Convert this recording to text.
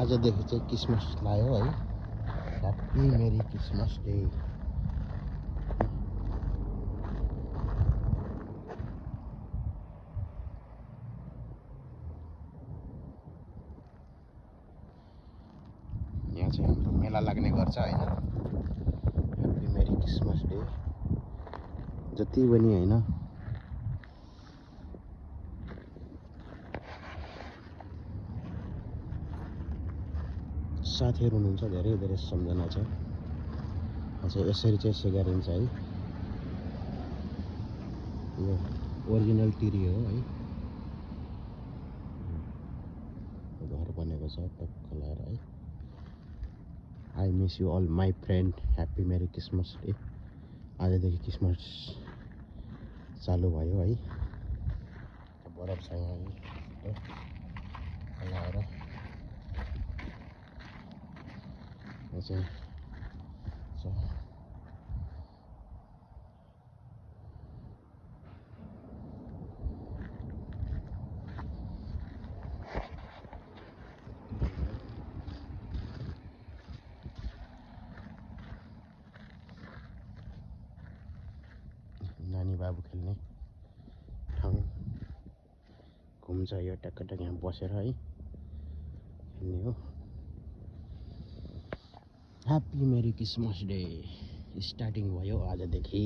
आजदेखि चाहिँ क्रिसमस लाग्यो है। Happy merry Christmas day. यहाँ चाहिँ हाम्रो मेला लाग्ने गर्छ हैन। ह्याप्पी मेरी क्रिसमस डे जति पनि हैन। साथीहरु हुनुहुन्छ धेरै धेरै सम्झना छ। अझै यसरी चाहिँ स्याहारिन्छ है। यो ओरिजिनल टिरी हो है। घर बनेको छ टक्क लाएर है। I miss you all my friend. Happy merry Christmas day. आजदेखि क्रिसमस चालु भयो है। बरफ छ यहाँ लाएर चाहिँ छ। नानी बाबु खेल्ने ठाउँ घुम्छ यो टक्क यहाँ बसेर है खेल्ने हो। Happy merry Christmas day starting भयो आजदेखि।